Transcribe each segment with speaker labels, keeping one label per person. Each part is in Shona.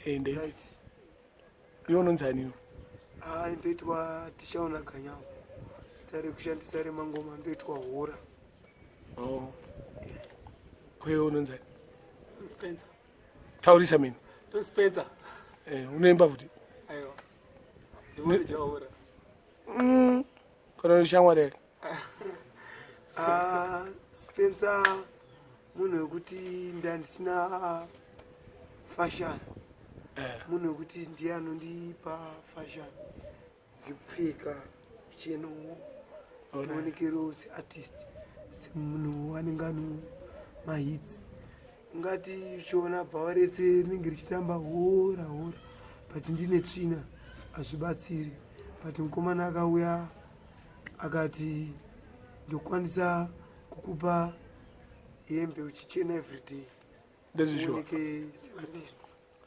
Speaker 1: Ende.
Speaker 2: Right.
Speaker 1: Iwe unonzi ani iwe?
Speaker 2: Ah, ndoitwa Tichaona Ganyawo. Zita rekushandisa remangoma ndoitwa Hora.
Speaker 1: Oh. Ko iwe unonzi ani?
Speaker 3: Spencer.
Speaker 1: Taurisa mini.
Speaker 3: Don Spencer.
Speaker 1: Eh, unoimba futi?
Speaker 3: Aiwa. Ndinoita Hora.
Speaker 1: Kana shamwari yake.
Speaker 2: Ah, Spencer munhu wekuti ndandisina fashion. Munhu wekuti ndiye anondipa fashion dzekupfeka chenowo maonekero seartist semunhu anenge ano mahits ungati uchiona bhawa rese rinenge richitamba hora hora but ndine tsvina hazvibatsiri but mukomana akauya akati ndokwanisa kukupa hembe uchichena everyday
Speaker 1: Ndezvishuwa.
Speaker 2: uoneke seartist.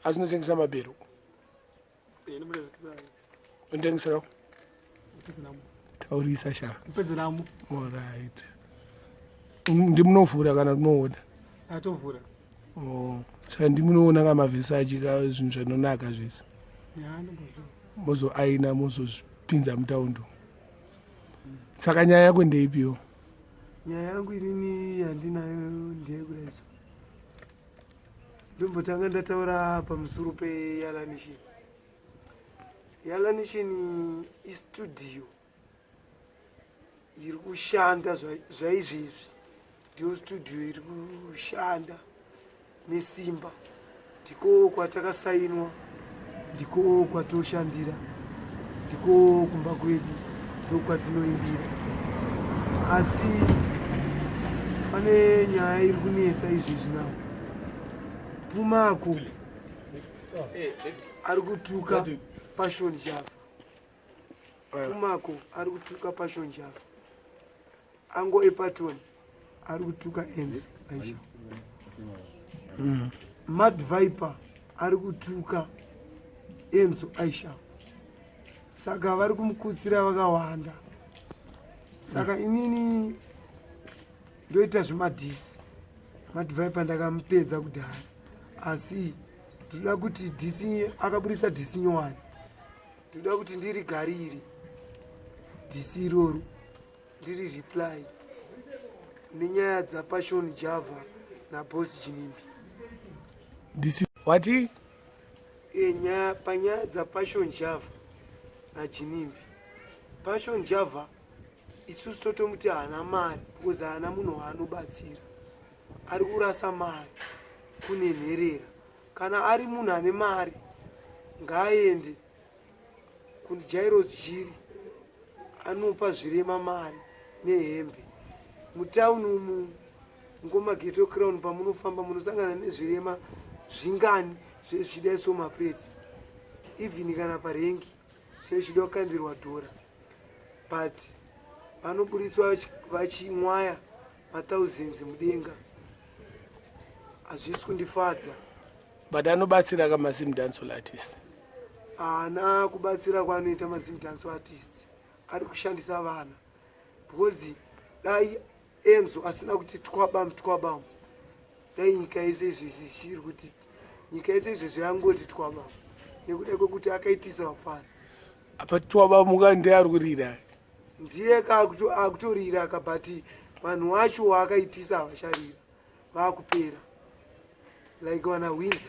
Speaker 1: Asi unotengesa mabhero. Unotengesera? Taurisa sha.
Speaker 3: Mpedze namo.
Speaker 1: Alright. Ndimunovhura kana munoona?
Speaker 3: Atovhura.
Speaker 1: Oh. Saka ndimunoona ka maVersace ka zvinhu zvinonaka zvese.
Speaker 3: Ya, ndombozviona.
Speaker 1: Mozoaina mozozvipinza mutaundi. Saka nyaya yako ndeipiwo?
Speaker 2: Nyaya yangu inini yandinayo ndeyekudai so. Ndombotanga ndataura pamusoro peYala Nation. Yala Nation istudio iri kushanda zvaizvezvi, ndiyo studio iri kushanda nesimba, ndiko kwatakasainwa, ndiko kwatoshandira, ndiko kumba kwedu, ndiko kwatinoimbira. Asi pane nyaya iri kunetsa izvezvi nawo. Pumako ari kutuka Passion Java. Pumako ari kutuka Passion Java. Ango Epatoni ari kutuka Enzo Aisha. Mad Viper ari kutuka Enzo Aisha. Saka vari kumukutsira vakawanda. Saka inini ndoita zvemadhisi. Mad Viper ndakamupedza kudhara, asi ndoda kuti dhisi akaburisa dhisi nyowani, ndoda kuti ndirigarire dhisi iroro, ndiri reply nenyaya dzaPassion Java naBoss Ginimbi.
Speaker 1: Disi wati?
Speaker 2: Nyaya panyaya dzaPassion Java naGinimbi. Passion Java isusu totomuti haana mari because haana munhu waanobatsira, ari kurasa mari kune nherera. Kana ari munhu ane mari ngaaende kuJairos Jiri anopa zvirema mari nehembe. Mutauni umu Ngoma Ghetto Crown pamunofamba munosangana nezvirema zvingani zvezvichida iso mapureti, even kana parengi zvezvichida kukandirwa dhora, but vanoburitswa vachimwaya mathousands mudenga. Hazvisi kundifadza.
Speaker 1: But anobatsira kamaZim dancehall artist.
Speaker 2: Haana kubatsira kwaanoita maZim dancehall artist, ari kushandisa vana because dai Enzo asina kuti twabam twabam, dai nyika yese izvezvi ichiri kuti nyika yese izvezvi yangoti twabam nekuda kwekuti akaitisa vafana.
Speaker 1: Apa twabamuka ndiye ari kurira.
Speaker 2: Ndiye akutorira ka, but vanhu vacho waakaitisa havacharira, vaakupera like vana Winza,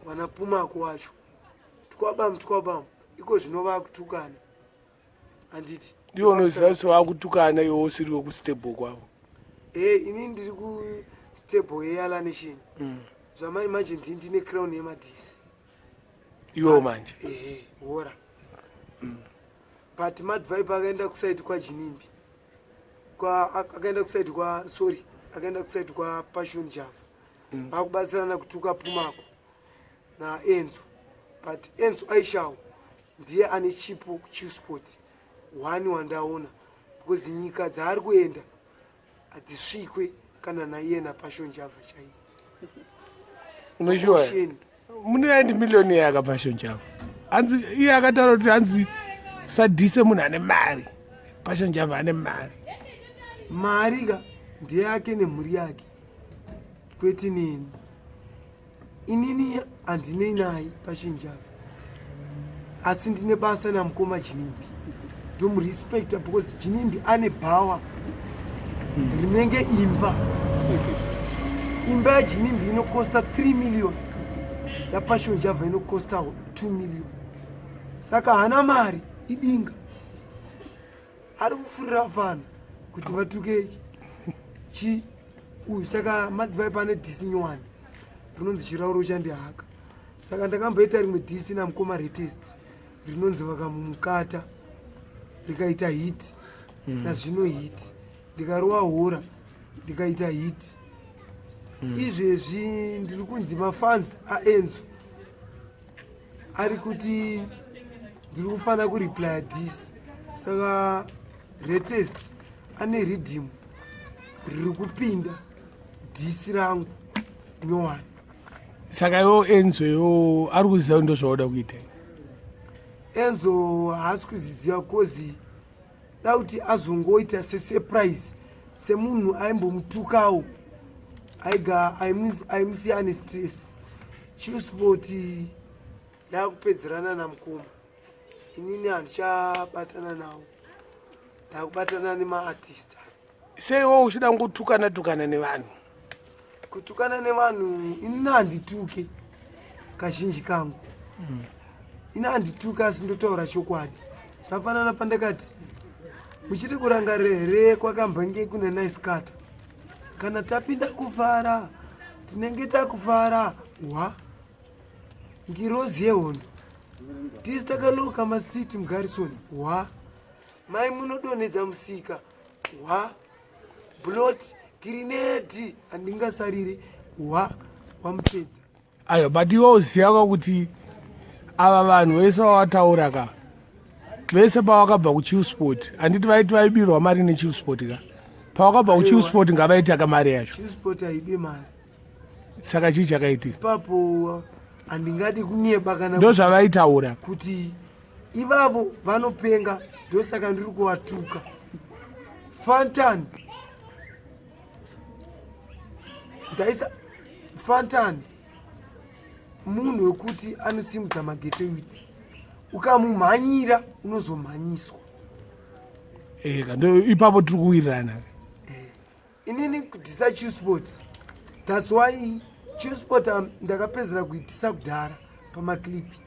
Speaker 2: vana Pumako wacho twabam twabam, iko zvino vaakutukana, handiti?
Speaker 1: Ndiwo unoziva kuti vakutukana iwe usiri wekustable kwavo.
Speaker 2: E, ini ndiri kustable yeYala Nation. Zvamai manje ndini ndine crown yemadhisi.
Speaker 1: Iwewo manje?
Speaker 2: Ehe, hora. But Mad Vibe akaenda kusaidi kwaGinimbi, kwa akaenda kusaidi kwa, sorry, akaenda kusaidi kwaPassion Java, vakubatsirana kutuka Pumako naEnzo. But Enzo Aishawo ndiye ane chipo Chillspot one wandaona, because nyika dzaari kuenda hadzisvikwe kana naiye naPassion Java chaiyo.
Speaker 1: Unoshuwa?
Speaker 2: Ocean.
Speaker 1: Munoya ndi millionaire akaPassion Java. Hanzi iye akataura kuti hanzi usadhise munhu ane mari. Passion Java ane mari.
Speaker 2: Mari ka ndeyake nemhuri yake, kwete neni. Inini Handinei naye Passion Java, asi ndine basa namukoma Jinimbi. Ndomurespecta because Jinimbi ane bhawa rinenge imba. Imba yaJinimbi inokosta 3 million, yaPassion Java inokosta 2 million. Saka haana mari, idinga ari kufurira vana kuti vatuke chi uyu. Saka Madvibe ane diss nyowani rinonzi Chirauro Chandihaka. Saka ndakamboita rimwe diss namukoma Retest rinonzi Vakamumukata, rikaita hit. Nazvino hit. Ndikarova Hora, ndikaita hit. Izvezvi ndiri kunzi mafans aEnzo ari kuti ndiri kufanira kureplya diss. Saka Retest ane riddim riri kupinda diss rangu nyowani.
Speaker 1: Saka iwo Enzo iwo ari kuziva ndo zvauda kuita?
Speaker 2: Enzo haasi kuziziva, 'cause da kuti azongoita sesurprise, semunhu aimbomutukawo, aiga aimusiya ane stress. Chillspot ndakupedzerana namukoma. Inini handichabatana nawo, ndakubatana nemaartist.
Speaker 1: Seiwo uchida kungotukana tukana nevanhu?
Speaker 2: Kutukana nevanhu, inini handituke kazhinji kangu. Ini handituke, asi ndotaura chokwadi. Zvafanana pandakati, muchiri kurangarira here kwakambenge kune Nice Carter, kana tapinda kufara tinenge takufara wa ngirozi yehondo, tisi takaloka masiti muGarrison wa mai munodonhedza musika wa blot girinedhi, handingasarire wa wamupedza.
Speaker 1: Ayo, but iwe uziva kuti ava vanhu vese vawataura ka, vese pavakabva kuChillspot, handiti vaiti vaibirwa mari neChillspot ka? Pavakabva kuChillspot, ngavaita ka mari yacho.
Speaker 2: Chillspot haibi mari.
Speaker 1: Saka chii chakaitika?
Speaker 2: Ipapo handingadi kunyeba kana
Speaker 1: Ndo zvavaitaura.
Speaker 2: kuti ivavo vanopenga, ndosaka ndiri kuvatuka. Fantan, ndaisa Fantan, munhu wekuti anosimudza maghetto youth. Ukamumhanyira unozomhanyiswa.
Speaker 1: Eka, ndo ipapo tiri kuwirirana.
Speaker 2: Inini kudhisa Chillspot, that's why Chillspot ndakapedzera kuidhisa kudhara pamaclipi.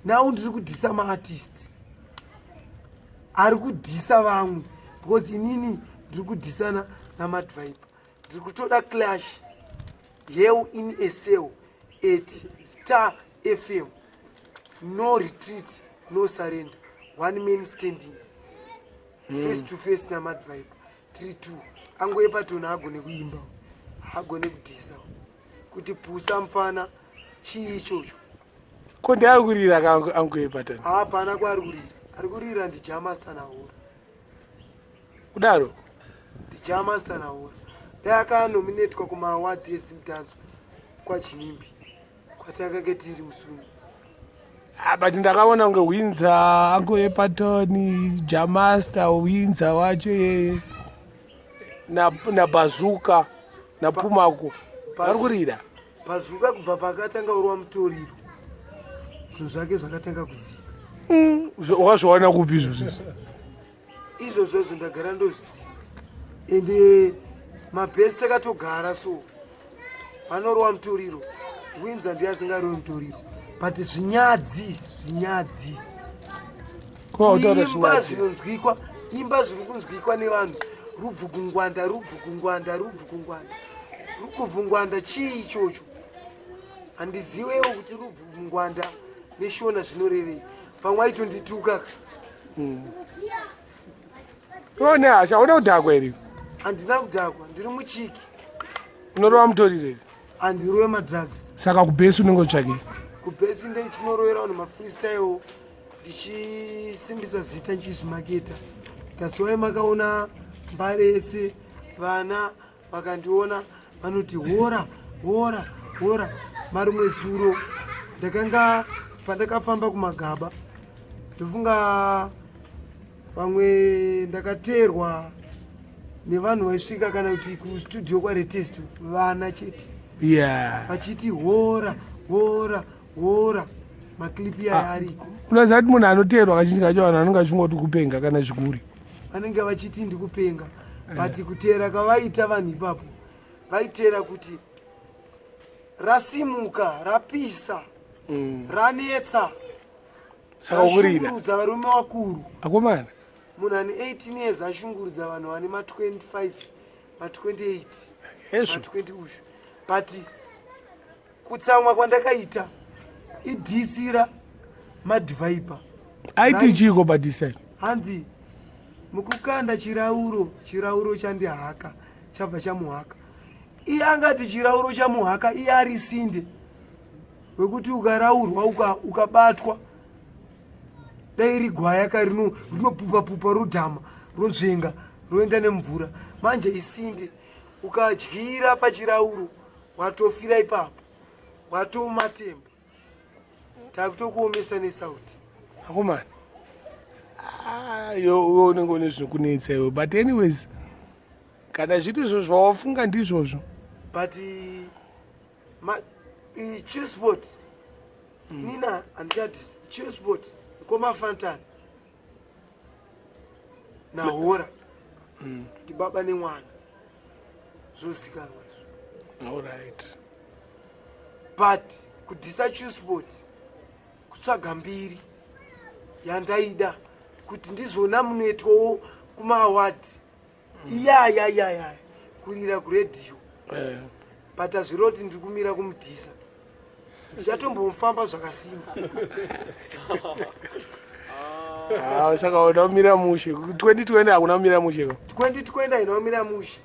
Speaker 2: Now ndiri kudhisa maartists ari kudhisa vamwe, because inini ndiri kudhisana naMadvibe. Ndiri kutoda clash, Hell in a Cell at Star FM. No retreat, no surrender, one man standing, face to face naMadvibe. Tiri two. Angoyepatona agone kuimba, agone kudhisa kuti pusa mufana, chii ichocho?
Speaker 1: Ko ndiari kurira ka angoyepatani?
Speaker 2: Hapana kwaari kurira. Ari kurira ndiJamaster naHora.
Speaker 1: Kudaro?
Speaker 2: NdiJamaster naHora. Dai akanominatwa kumaaward eZimdancehall kwaChinimbi kwatakake tiri musuni.
Speaker 1: Ah, but ndakaona kunge Winza, angoyepatoni, Jamaster, Winza wacho yeye naBazuka naPumako vari kurira.
Speaker 2: Bazuka kubva pakatanga urwa mutoriro, zvinhu zvake zvakatanga kudzika.
Speaker 1: Wakazviwana kupi izvozvo izvi?
Speaker 2: Izvozvozvo ndagara ndozviziva, ende mabhesi takatogara, so vanorova mutoriro. Winza ndiye asingarovi mutoriro, but zvinyadzi, zvinyadzi.
Speaker 1: Ko
Speaker 2: Imba
Speaker 1: zvinyadzi.
Speaker 2: Zvinonzwikwa, imba zviri kunzwikwa nevanhu. Rubvugungwanda, rubvugungwanda, rubvugungwanda, rukuvhungwanda, chii ichocho? Handiziwewo kuti rubvugungwanda neShona zvinorevei. Pamwe aitondituka ka.
Speaker 1: Iwe nehasha, hauna kudhakwa here?
Speaker 2: Handina kudhakwa, ndiri muchiki.
Speaker 1: Unorova mutoriro here?
Speaker 2: Handirove madrugs.
Speaker 1: Saka kubhesi unenge utsvakei?
Speaker 2: Kubhesi ndechinorowera vanhu mafreestyle, ndichisimbisa zita, ndichizvimaketa. That's why makaona Mbare yese, vana vakandiona vanoti hora, hora, hora. Marimwe zuro ndakanga pandakafamba kumagaba, ndofunga vamwe ndakateerwa nevanhu vaisvika kana kuti kustudio kwaRetest, vana chete vachiti hora, hora. Wora maclip iyayo ah, ariko.
Speaker 1: Unoziva kuti munhu anoteerwa kazhinji kacho vanhu vanenge vachingoti kupenga kana zvikuri.
Speaker 2: Vanenge vachiti ndikupenga eh. But kuteera kwavaita vanhu ipapo vaiteera kuti rasimuka rapisa ranetsa.
Speaker 1: Saka ukurira.
Speaker 2: Rashungurudza varume vakuru.
Speaker 1: Akomana.
Speaker 2: Munhu ane 18 years ashungurudza vanhu vane ma 25 ma 28
Speaker 1: Hezvo.
Speaker 2: Ma 20 ushu. But kutsamwa kwandakaita idhisira madhivaipa.
Speaker 1: Aiti chiiko padhisai?
Speaker 2: Hanzi mukukanda chirauro, chirauro chandihaka chabva chamuhaka. Iye angati chirauro chamuhaka iye ari sinde wekuti ukaraurwa ukabatwa uka dai iri gwaya ka rinopupa pupa rodhama ronzvenga roenda nemvura manje isinde ukadyira pachirauro watofira ipapo watomatemba takutokuomesa nesauti.
Speaker 1: Akomana ah, yo unenge une zvinokunetsa iwe but anyways kana zviri izvo zvawafunga ndizvozvo.
Speaker 2: But Chillspot nina handichati Chillspot mukoma Fantan naHora ndibaba nemwana zvozikanwa izvo.
Speaker 1: Alright.
Speaker 2: But kudhisa Chillspot kutsvaga mbiri yandaida kuti ndizona munoitwawo kumaaward iyaya iyaya kurira kuredhiyo
Speaker 1: eh.
Speaker 2: But hazviroti ndiri kumira kumudhisa ndichatombomufamba zvakasimba.
Speaker 1: Ah, saka uda kumira mushe 2020 hakuna kumira mushe
Speaker 2: 2020 haina kumira mushe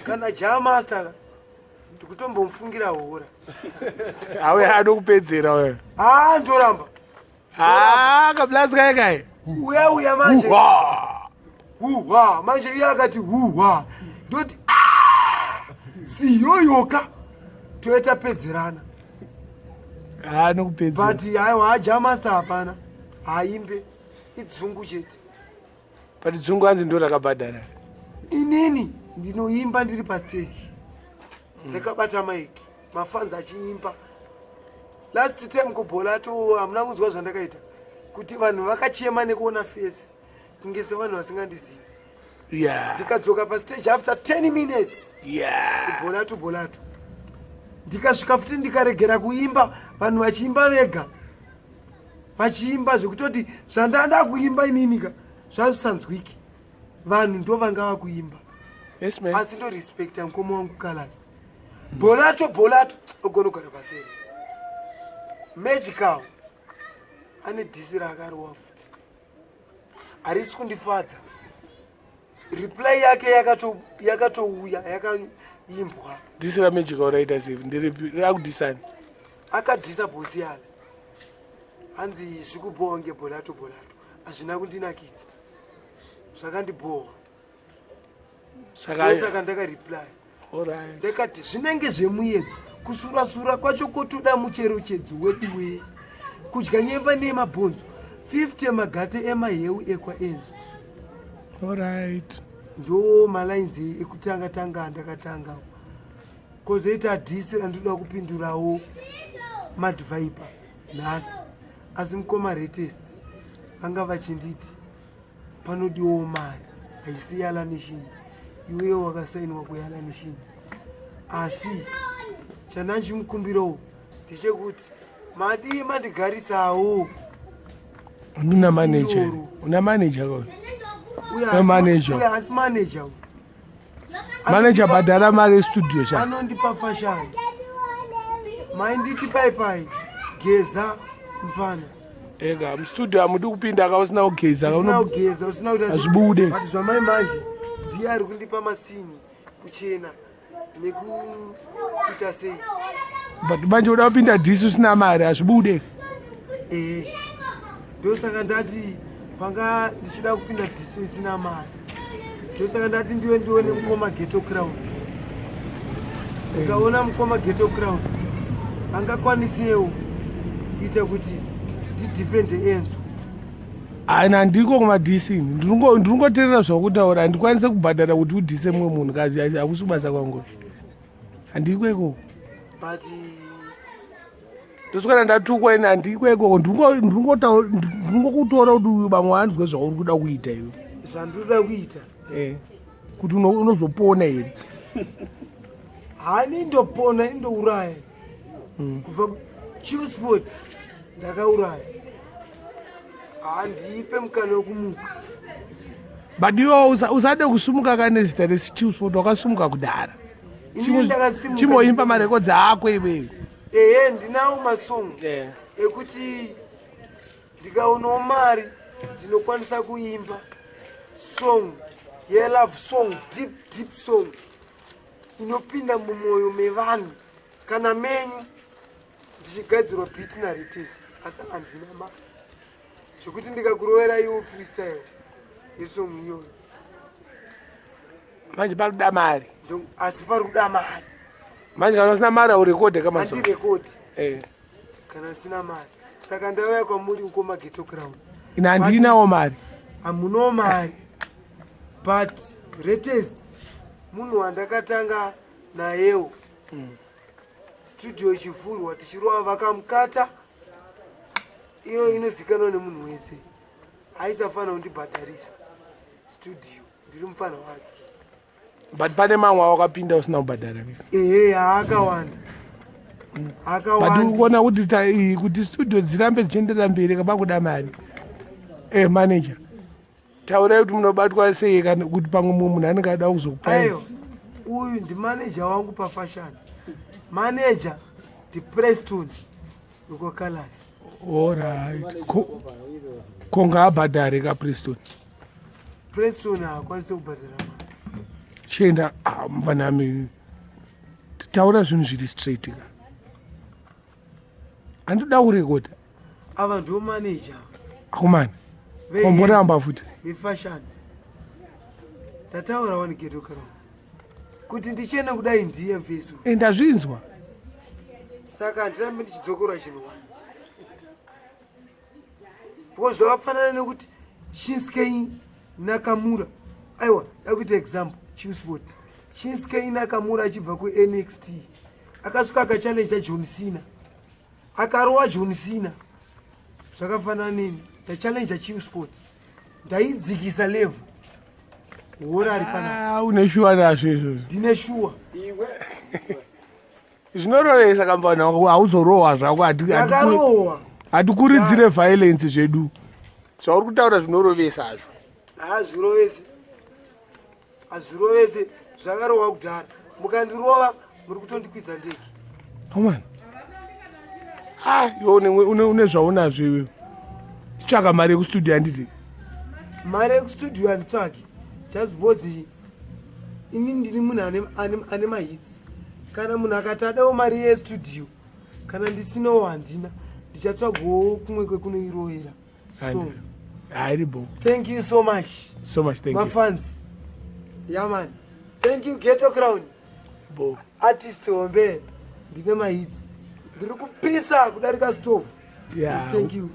Speaker 2: kana jamaster ndikutombomufungira hora.
Speaker 1: Awe adokupedzera wewe.
Speaker 2: Ah, ndoramba.
Speaker 1: Ah, kablaz kai kai.
Speaker 2: Uya uya manje. Huwa. Manje iye akati huwa. Ndoti ah! Siyoyoka. Toita pedzerana.
Speaker 1: Ah, nokupedzera.
Speaker 2: But haiwa jamaster hapana. Haimbe. Idzungu chete.
Speaker 1: But dzungu hanzi ndo rakabhadhara.
Speaker 2: Inini ndinoimba ndiri pastage. Ndakabata mic, mafans achiimba. Last time kuBholato hamuna kunzwa zvandakaita. Kuti vanhu vakachema nekuona face kunge sevanhu vasingandizivi. Ndikadzoka pastage after 10 minutes. KuBholato Bholato. Ndikasvika futi ndikaregera kuimba, vanhu vachiimba vega. Vachiimba zvekutoti zvandanda kuimba ininika zvazvisanzwiki. Vanhu ndo vanga vakuimba.
Speaker 1: Yes, ma'am.
Speaker 2: Asi ndo respecta mukoma wangu Colors. Bholato Bholato ogona kugara paseri. Magical ane dhisi raakarowa futi. Harisi kundifadza. Reply yake yakatouya yakaimbwa.
Speaker 1: Dhisi ra Magical raita sei? Nderipi rakudhisani?
Speaker 2: Akadhisa bhosi yala. Hanzi zvikubhowa ngebholato Bholato. Hazvina kundinakidza. Zvakandibhowa. Saka ndakareply.
Speaker 1: Alright.
Speaker 2: Ndakati zvinenge zvemuyedzo kusurasura kwacho kotoda mucherochedzo wedu wee. Kudya nyemba nemabhonzo 50 magate emaheu ekwa Enzo.
Speaker 1: Alright.
Speaker 2: Ndo malines ekutanga tanga ndakatanga. Kozoita dhisi randinoda kupindurawo Mad Viper nhasi. Asi mukoma Retest vanga vachinditi panodiwawo mari haisi Yala Nation. Iwewe wakasainwa kuYala Nation. Asi chandachimukumbirawo ndechekuti madii mandigarisawo.
Speaker 1: Una manager. Una manager ko?
Speaker 2: Uya
Speaker 1: manager.
Speaker 2: Uya asi manager.
Speaker 1: Manager bhadhara mari studio cha.
Speaker 2: Anondipa fashion. Mainditi pai pai. Geza mfana.
Speaker 1: Ega mustudio amudi kupinda ka usina kugeza
Speaker 2: usina kugeza usina kuita
Speaker 1: azvibude.
Speaker 2: But zvamai manje ndiye ari kundipa masini kuchena nekuita sei.
Speaker 1: But manje uda kupinda dhisi usina mari azvibude.
Speaker 2: Ndosaka ndati panga ndichida kupinda dhisi isina mari. Ndosaka ndati ndiwe ndione mukoma Ghetto Crown. Ndikaona mukoma Ghetto Crown angakwanisewo kuita kuti ndidefende Enzo.
Speaker 1: Haina ndiko kumadhisi ini. Ndiringoteerera zvakutaura, handikwanise kubhadhara kuti udhise mumwe munhu kazi hakusi kubasa kwangu. Handiko ikoko.
Speaker 2: But
Speaker 1: Ndoswera ndatukwa ini handikwe ikoko. Ndingokutora kuti uyu vamwe vanzwe zvauri kuda kuita iwe.
Speaker 2: Zvandinoda kuita.
Speaker 1: Eh. Kuti unozopona here?
Speaker 2: Hani ndopona indouraya. Kubva Chillsport ndakauraya. Handipe mukana wekumuka.
Speaker 1: But iwe usade kusumuka kane zita reChillsport, wakasumuka kudhara.
Speaker 2: Inini ndakasimuka.
Speaker 1: Chimboimba marekodzi ako iwewe.
Speaker 2: Ehe, ndinawo masong ekuti ndikaonawo mari ndinokwanisa kuimba song yelove song, deep deep song inopinda mumwoyo mevanhu kana menyu, ndichigadzirwa beat naretest, asi handina mari zvekuti ndikakurovera iwo freestyle yesong iyoyo.
Speaker 1: Manje pari kuda mari.
Speaker 2: Asi pari kuda mari.
Speaker 1: Manje kana usina mari aurekodhe kamasong.
Speaker 2: Handirekodi kana sina mari, saka ndauya kwamuri mukoma Ghetto Crown.
Speaker 1: Ine handinawo mari.
Speaker 2: Hamunawo mari, but retest munhu wandakatanga nayewo studio ichivhurwa tichirova vakamukata, iyo inozikanwa nemunhu wese, aisafanira kundibhadharisa studio, ndiri mufana wake.
Speaker 1: But pane mamwe awakapinda usina kubhadhara ke?
Speaker 2: Ehe, haakawanda.
Speaker 1: But uri kuona kuti kuti studio dzirambe dzichienderera mberi kapakuda mari. Manager, taurai kuti munobatwa sei, kana kuti pamwe mumwe munhu anenge ada kuzokupai.
Speaker 2: Aiwa, uyu ndimaneja wangu pafashion, maneja ndiPreston wekwaCalas.
Speaker 1: Alright, ko ngaabhadhare kaPreston.
Speaker 2: Preston haakwanisi kubhadhara mari.
Speaker 1: Chienda, ah, mufanami, taura zvinhu zviri straight ka, handida kurekodha.
Speaker 2: Ava ndiwo maneja.
Speaker 1: Akomana, komboramba futi.
Speaker 2: Vefashion, ndataura wani, Ghetto Crown, kuti ndichene kudai ndiye mfesu.
Speaker 1: Ndazvinzwa.
Speaker 2: Saka handirambi ndichidzokorwa chinhu wani, because zvakafanana nekuti Shinsuke Nakamura, aiwa, dakuita example, Chillsport, Shinsuke Nakamura achibva kuNXT akasvika akachallenja John Cena, akarova John Cena. Zvakafanana neni, ndachallenja Chillsport, ndaidzikisa level hora ari panapa.
Speaker 1: Ah, une shuwa nazvo izvozvo?
Speaker 2: Ndine shuwa.
Speaker 1: Zvinorovesa kamfana, hauzorohwa zvako.
Speaker 2: Ndakarohwa.
Speaker 1: Hatikurudzire violence zvedu. Zvauri kutaura zvinorovesazvo.
Speaker 2: Hazvirovese, hazvirovese, zvakarohwa kudhara. Mukandirova muri kutondikwidza ndege.
Speaker 1: Omana, ah, iwe une zvaunazvo iwewe, titsvaka mari yekustudio, handiti?
Speaker 2: Mari yekustudio handitsvaki, just because ini ndiri munhu ane mahits. Kana munhu akati adawo mari yestudio, kana ndisinawo handina, ndichatsvagawo kumwe kwekunoirovera. So
Speaker 1: hairibo.
Speaker 2: Thank you so much.
Speaker 1: So much, thank you.
Speaker 2: Mafans, yeah man, thank you, Ghetto Crown.
Speaker 1: Bo.
Speaker 2: Artist hombe, ndine mahits, ndiri kupisa kudarika stove. Thank you.